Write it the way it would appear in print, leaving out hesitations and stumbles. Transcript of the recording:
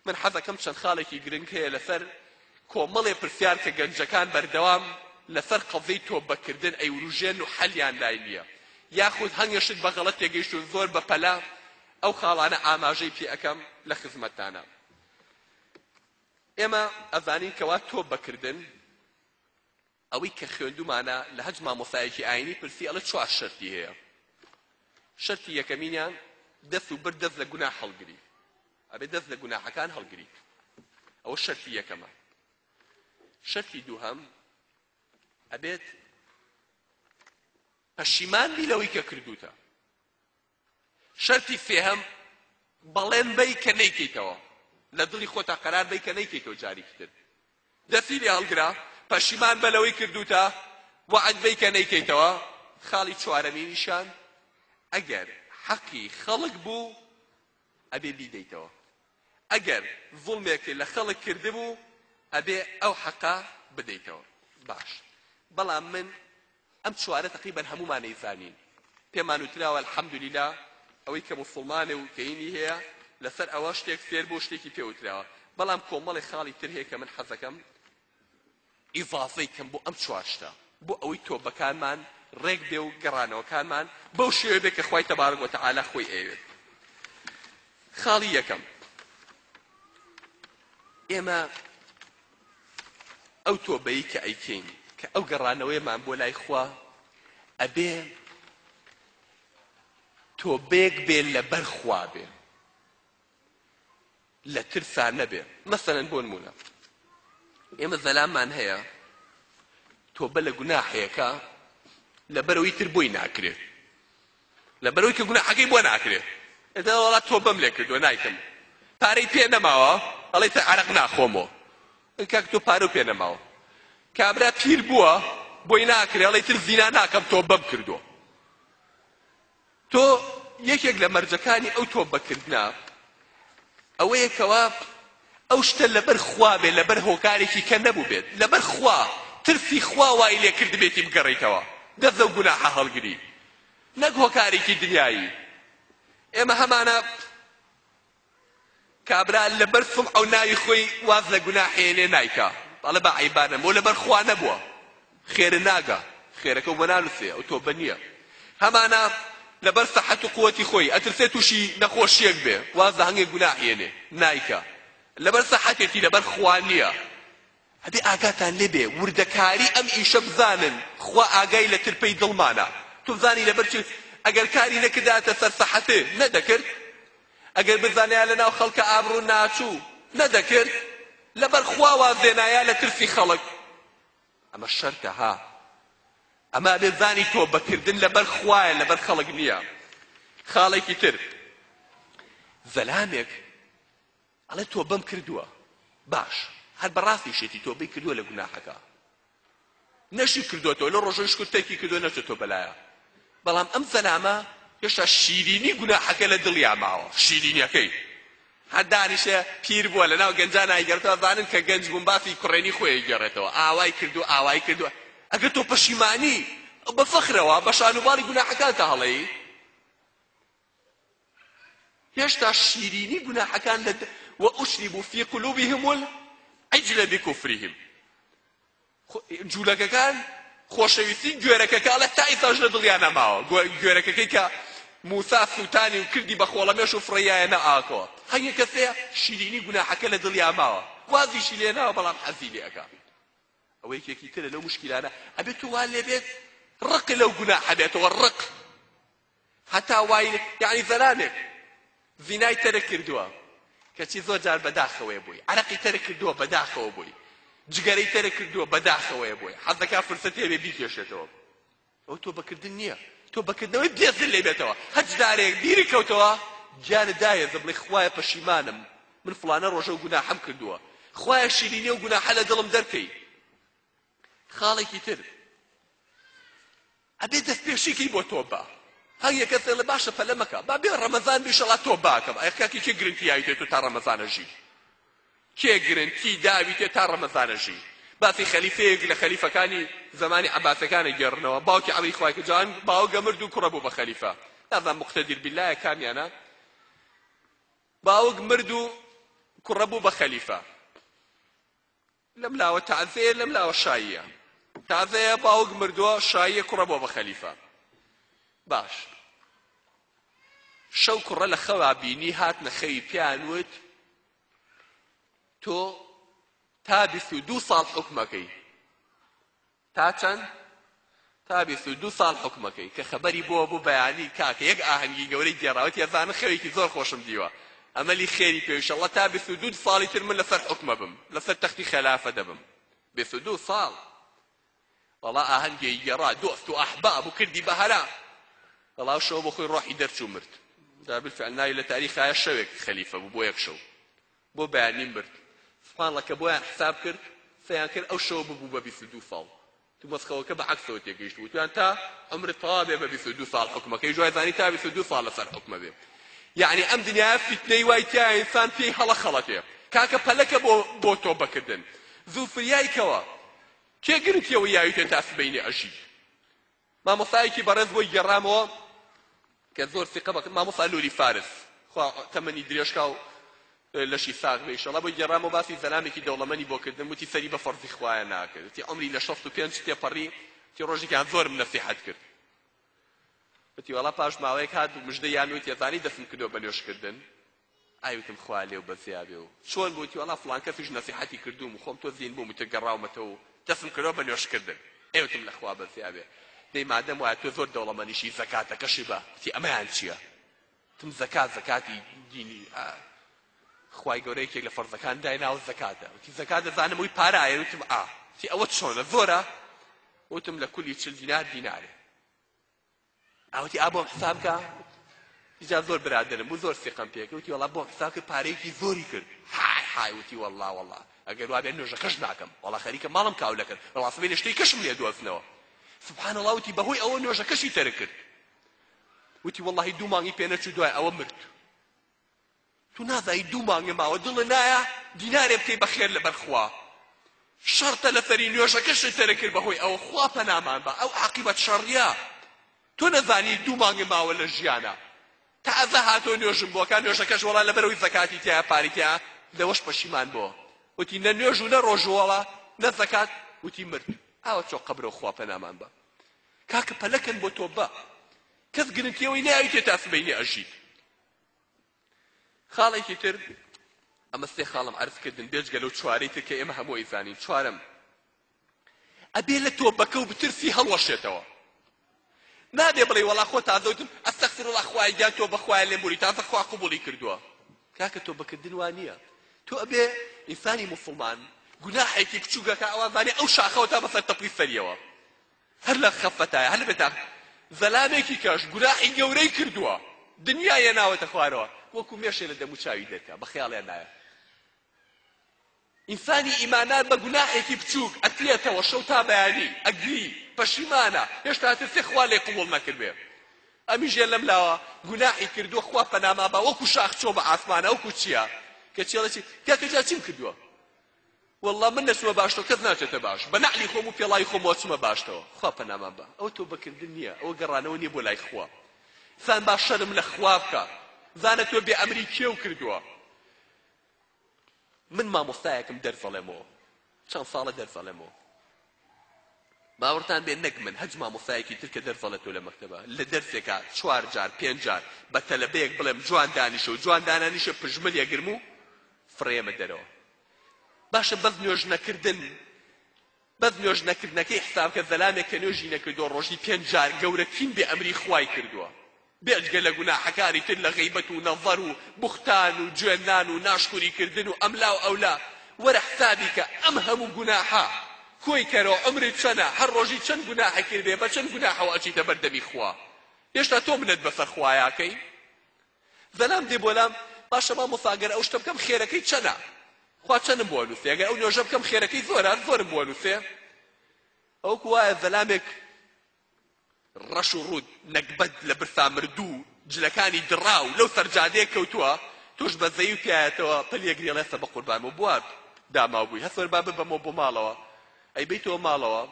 من حەزەکەم چەند خاڵێکی گرنگ هەیە لەسەر کۆمەڵێ پرسیار کە گەنجەکان بەردەوام لەسەر قەزیەی تۆبەکردن ئەیوروژێن و حەلیان لای نییە یاخود هەنگێ شت بە غەڵەت تێگەیشتوون زۆر بەپەلە ئەو خاڵانە ئاماژەی پێ ئەکەم لە خزمەتتانا. ئێمە ئەزانین کەوا تۆبەکردن ئەوەی کە خوێندومانە لە هەچ مامۆستایەکی ئاینی پرسی ئەڵێ چوار شەرتی هەیە شەرتی یەکەمینیان دەست و برد دەست لە گوناح هەڵگری ئەبێ دەست لە گوناحەکان هەڵگریت ئەوە شەرتی یەکەمە شەرتی دووهەم ئەبێت پەشیمان بی لەوەی کە کردوتە شەرتی سێهەم، بەڵێن بەی کە نەیکەیتەوە، لە دڵی خۆتا قەرار بەی کە نەیکەیتەوە جارێکی تر. دەستی لێ هەڵگرە، پەشیمان بە لەوەی کردووتە، وەعد بەی کە نەیکەیتەوە. خاڵی چوارەمینیشان، ئەگەر حەقی خەڵک بوو ئەبێ بیدەیتەوە. ئەگەر زوڵمێکت لە خەڵک کردبوو ئەبێ ئەو حەقە بدەیتەوە. باش بەڵام من ئەم چوارە تەقریبەن هەموومان ئەیزانین پێمان وتراوە الحمدللە ئەوەی کە موسڵمانە و کەینی هەیە لەسەر ئەوە شتێک فێر بوو شتێکی پێ وتراوە بەڵام کۆمەڵێ خاڵی تر هەیە کە من حەزەکەم ئیزافەی کەم بۆ ئەم چوار شتە بۆ ئەوەی تۆبەکانمان ڕێک بێ و گەڕانەوەکانمان بەو شێوەیە بێ کە خوای تەبارک وتەعالا خۆی ئەیەوێت خاڵی یەکەم ئێمە ئەو تۆبەی کە ئەیکەین کە ئەو گەڕانەوەیەمان بۆ لای خوا ئەبێ تۆبەیەک بێ لەبەر خوا بێ لە ترسا نەبێ مەسەلەن بۆ نمونە ئێمە زەلامان هەیە تۆبە لە گوناحێکە لەبەرەوەی تر بۆی ناکرێت لەبەرەوەی کە گوناحەکەی بۆ ناکرێت ئێتا وەڵا تۆبەم لێ کردووە نایکەم پارەی پێ نەماوە ئەڵێ تە عەرەق ناخۆمەوە کاک تۆ پارەو پێ نەماوە کابرا پیر بووە بۆی ناکرێ ئەڵێ تر زینا ناکەم تۆبەم کردووە تۆ یەکێک لە مەرجەکانی ئەو تۆبەکردنە ئەوەیە کەوا ئەو شتە لەبەر خوا بێ لەبەر هۆکارێکی کە نەبوو بێت لەبەر خوا ترسی خوا وای لێ کردبێتی بگەڕێیتەوە دەست لەو گوناحە هەڵگری نەک هۆکارێکی دنیایی ئێمە هەمانە کابرا لەبەر سومعە و ناوی خۆی واز لە گوناح هێنێ نایکا ئەڵێ با عەیبانەم بۆ لەبەر خوا نەبووە خێرە ناگا خێرەکە بۆ نانوسێ ئەو تۆبە نییە هەمانە لەبەر سەحەت و قوەتی خۆی ئەترسێ تووشی نەخۆشیەک بێ واز لە هەنگێک گوناح هێنێ نایکا لەبەر سەحەتێتی لەبەر خوا نییە ئەبێ ئاگاتان لێ بێ وردەکاری ئەم ئیشە بزانن خوا ئاگای لە ترپەی دڵمانە تۆ بزانی لەبەر چی ئەگەر کاری نەکرداتە سەر سەحەتێ نەدەکرد ئەگەر بزانیا لە ناو خەڵکە ئابڕوو ناچوو نەدەکرد لەبەر خوا واز دێنایا لە ترسی خەڵک ئەمە شەرتە ها ئەمە ئەبێ زانی تۆبەکردن لەبەر خوایە لەبەر خەڵک نییە خاڵێکی تر زەلامێک ئەڵێ تۆبەم کردووە باش هەر بەڕاستیشێتی تۆبەی کردووە لە گوناحەکە نەشی کردوەتەوە لە ڕۆژەی شکر تەرکی کردووە نەچێتەوە بەلایە بەڵام ئەم زەلامە هێشتا شیرینی گوناحەکە لە دڵیا ماوە شیرینیەکەی هەر دانیشێ پیر بووە لەناو گەنجان ئایگەڕێتەوە زانن کە گەنج بوون باسی کوڕێنی خۆی گێڕێتەوە ئاوای کردو ئاوای کردووە ئەگەر تۆ پەشیمانی بە فەخرەوە بە شان و باڵی گوناحەکانتە هەڵەی هێشتا شیرینی گوناحەکان لە وأشربوا في قلوبهم العجل بكفرهم جوولەکەکان خۆشەویستی گوێرەکەکە ئەڵێ تا ئیساش لە دڵیان نەماوە گوێرەکەکەی کە موسا سووتانی و کردی بە خۆڵەمێش و فڕێیایە نە ئاکەوە هەنگێ کەسێ شیرینی گوناحەکە لە دڵیا ماوە وازیشی لێ ناوە بەڵام حەزی لێ ئەکا ئەوە یەکێکی ترە لەو مشکیلانە ئەبێت تو وا لێ بێت ڕق لەو گوناحە بێتەوە ڕق هەتا وای یەعنی زەلامێک زینای تەرک کردووە کەچی زۆر جار بەداخەوەیە بۆی عەرەقی تەرک کردووە بەداخەوە بۆی جگەرەی تەرک کردووە بەداخەوەیە بۆی حەز دەکا فرسەتی هەبێ بیکێشێتەوە ئەو تۆبەکردن نییە تۆبەکردنەوەی بێزر لێ بێتەوە هەچ دارێک بیری کەوتەوە گیانت دایەزە بڵێ خوایە پەشیمانم من فڵانە ڕۆژە و گوناحم کردووە خوایە شیرینی و گوناحە لە دڵم دەرکەی خاڵێکی تر ئەبێ دەست پێشی کەی بۆ تۆبە هەر یەک کەس دەڵێ باشە پەلە مەکە با بێ ڕەمەزان بێ ئیشەڵا تۆبە ئەکەم ئەی کاکی کێ گرنتی یاویتێ تۆ تا ڕەمەزانە ژی کێ گرنتی داویتێ تا ڕەمەزانە ژی باسی خەلیفەیەک لە خەلیفەکانی زمانی عەباسەکانە گێڕنەوە باوکی عەمری خوای کە جوان باوک مرد و کوڕە بوو بە خەلیفە نازانم مقتدیر بیلایە کامیانە باوک مرد و. کوڕە بوو بە خەلیفە. لەم لاوە تازەیە لەم لاوە شاییە. تازەیە باوک مردووە شاییە کوڕە بووە بە خەلیفە. باش شەو کوڕە لە خەوا بینی هاتنە خەوی پێیان وت تۆ تا 22 ساڵ حوکمەکەی تا چەند؟ تا 22 ساڵ حوکمەکەی کە خەبەری بۆ بوو بەیانی کاکە یەک ئاهەنگی گەورەی گێڕا وتی ئەزانن خەوێکی زۆر خۆشم دیوە ئەمەلی خێری پێ ئیشەڵڵا تا 22 ساڵی تر من لەسەر حوکمە بم لەسەر تەختی خەلافە دەبم 22 ساڵ وەڵا ئاهەنگێی گێڕا دۆست و ئەحباب و کردی بە هەرا وەڵا ئەو شەوە بۆ خۆی ڕۆحی دەرچوو مرد دا بالفعل ناوی لە تاریخایە شەوێک خەلیفە بوو بۆ یەک شەو بۆ بەیانی مرد سبحان اللە کە بۆیان حساب کرد سەیان کرد ئەو شەوە ببوو بە 22 ساڵ تو مەسخەوەکە بە عەکسەوە تێگەیشت وتویان تا عمرت تەواو بێ بە 22 ساڵ حوکمەکەی جوای زانی تا 22 ساڵ لەسەر حوکمە بێ یعنی ئەم دنیایە فیتنەی وای تیا ئینسان پێی هەڵە خەڵەتێ کاکە پەلەکە بۆ بۆ تۆبەکردن زوو فریای کەوە کێ گرنتیەوە یاویتێ تا سبەینێ ئەژی مامۆستایەکی بەڕێز بۆی گێڕامەوە کە زۆر سیقە بە مامۆستا نوری فارس خوا تەمەنی درێژکا و لەشی ساغ بێ ئیشەڵا بۆی گێڕامەوە باسی زەلامێکی دەوڵەمەنی بۆ کردم وتی سەری بە فەرزی خوایە ناکرد وتی عومری لە 65 تێپەڕی وتی ڕۆژێکیان زۆرم نەسیحەت کرد وتی وەڵا پاش ماوەیەک هات و مژدە یان وتی ئەزانی دەستم کردووە بە نوێژکردن ئای وتم خوا لێو بەزیا بێ و چۆن بوو وتی وەڵا فڵان کەسیش نەسیحەتی کردووم و خۆم تۆ زین بووم ئیتر گەڕاومەتەوە و دەستم کردووە بە نوێژکردن ئەی وتم لە خوا بەزیا بێ دەی مادەم وایە تۆ زۆر دەوڵەمەنیشی زەکاتەکەشی بە وتی ئەمەیان چییە وتم زەکات زەکاتی دینی خوای گەورە یەکێک لە فەرزەکان دایناوە زەکاتە وتی زەکات دەزانم وی پارە ئایە وتم ئا وتی ئەوە چۆنە زۆرە وتم لە کولی 40 دینار دینارێ ئاوتی ئا بۆم حساب کە ئیجا زۆر برادەرم بوو زۆر سیقەم پێ کرد وتی وەڵا بۆم حساب کرد پارەیەکی زۆری کرد های های وتی وەڵا وەڵا ئەگەر وابێ نوێژەکەش ناکەم وەڵا خەریکە ماڵم کاولە کرد وەڵا سبەینێ شتێکی کەشم لێ دۆزنەوە سبحان الله وتی بەهۆی ئەوە نوێژەکەشی تەرک کرد وتی وەڵاهی دوو مانگی پێ نەچوو دوای ئەوە مرد تو نازانی دوو مانگە ماوە دڵت نایە دینارێ بکەی بە خێر لەبەر خوا شەڕتە لەسەری نوێژەکەشت تەرک کرد بەهۆی ئەوە خوا پەنامان بە ئەو عاقیبەت شەڕیە تۆ نەزانی دوو مانگە ماوە لە ژیانە تازە هاتۆ نوێژم بۆکە نوێژەکەش وەڵا لەبەرەوەی زەکاتی تایە پاری تایە لەوەش پەشیمان بۆ وتی نە نوێژ و نە ڕۆژوەڵا نە زەکات وتی مرد ئاوە چۆ قەبرەوە خوا پەنامان بە کاکە پەلەکەن بۆ تۆبە کەس گرنتیەوەی ناویتێ تا سبەینێ ئەژیت خاڵێکی تر ئەمە سێ خاڵم عەرز کردن بێجگە لەو چوارەی تر کە ئێمە هەموو ئەیزانین چوارەم ئەبێ لە تۆبەکە و بترسی هەڵوەشێتەوە نابێ بڵێ وەڵا خۆ تازە وتم ئەستەغفر الله خوایە گیان تۆ بەخوایە لێم بوری تازە خوا قبوڵی کردووە کاکە تۆبەکردن وا نییە تۆ ئەبێ ئینسانی موسڵمان گوناحێکی بچووکەکە ئەوان زانێ ئەو شاخەوە تا بەسەر تەپڵی سەریەوە هەر لە خەفەتایە هەر لە بێتاق زەلامێکی کەش گوناحی گەورەی کردووە دنیای هێناوەتە خوارەوە وەکو مێشێ لە دەموچاوی دەرکا بە خەیاڵیان نایە ئینسانی ئیماندار بە گوناحێکی بچووک ئەتلێتەوە شەو تا بەیانی ئەگری پەشیمانە هێشتا ترسێ خوا لێ قبوڵ نەکردبێ ئەمیش لەم لاوە گوناحی کردووە خوا پەناما با وەکو شاخ چۆ بە ئاسمانە وەکو چیا کە چێڵە چی کاکە جا چیم کردووە واللە من نەچمە باشتەوە کەس ناچێتە باش بە نەعلی خۆم و پێڵاوی خۆمەوە چمە باشتەوە خوا پەنامان بە ئەوە تۆبەکردن نییە ئەوە گەڕانەوە نییە بۆ لای خوا سان با شەرم لە خوا بکە زانە تۆ بێ ئەمری کێو کردووە من مامۆستایەکم دەرزەڵێمەوە چەند ساڵە دەرزەڵێمەوە باوەڕتان بێ نەک من هەچ مامۆستایەکی تر کە دەرس ئەڵێتەوە لە مەکتەبە لە دەرسێکا چوار جار پێنج جار بە تەلەبەیەک بڵێم جوان دانیشە و جوان دانانیشە پژمل ئەگرم و فڕێمە دەرەوە باشە بەس نوێژ نەکردن بەس نوێژ نەکردنەکەی حساب کە زەلامێک کە نوێژی نەکردووە ڕۆژی پێنج جار گەورەترین بێ ئەمری خوای کردووە بێجگە لە گوناحەکانی تر لە غەیبەت و نەزەر و بوختان و جوێننان و ناشکوری کردن و ئەملا و ئەولا، وەرە حسابی کە ئەم هەموو گوناحە کۆی کەرەوە عومرت چەنە هەر ڕۆژی چەند گوناحت کردبێ بە چەند گوناحەوە ئەچیتە بەر دەمی خوا هێشتا تۆ منەت بەسەر خوایاکەی زەلام دێ بۆلام باشە مامۆستا گەر ئەو شتە بکەم خێرەکەی چەنە خوا چەنم بۆ ئەنووسێ گەر ئەو نوێژە بکەم خێرەکەی زۆرە زۆرم بۆ ئەنووسێ ئەوکو وایە زەلامێک ڕەش و ڕووت نەگبەت لە برسا مردوو جلەکانی دڕاو لەو سەر جادەیە کەوتووە تۆش بەزەیی و پیایەتەوە پەلی ئەگری ئەڵێ هەستە بەقوربانمەوە بوا داماو بووی هەست وەرە با ببەمەوە بۆ ماڵەوە ئەیبەیتەوە ماڵەوە.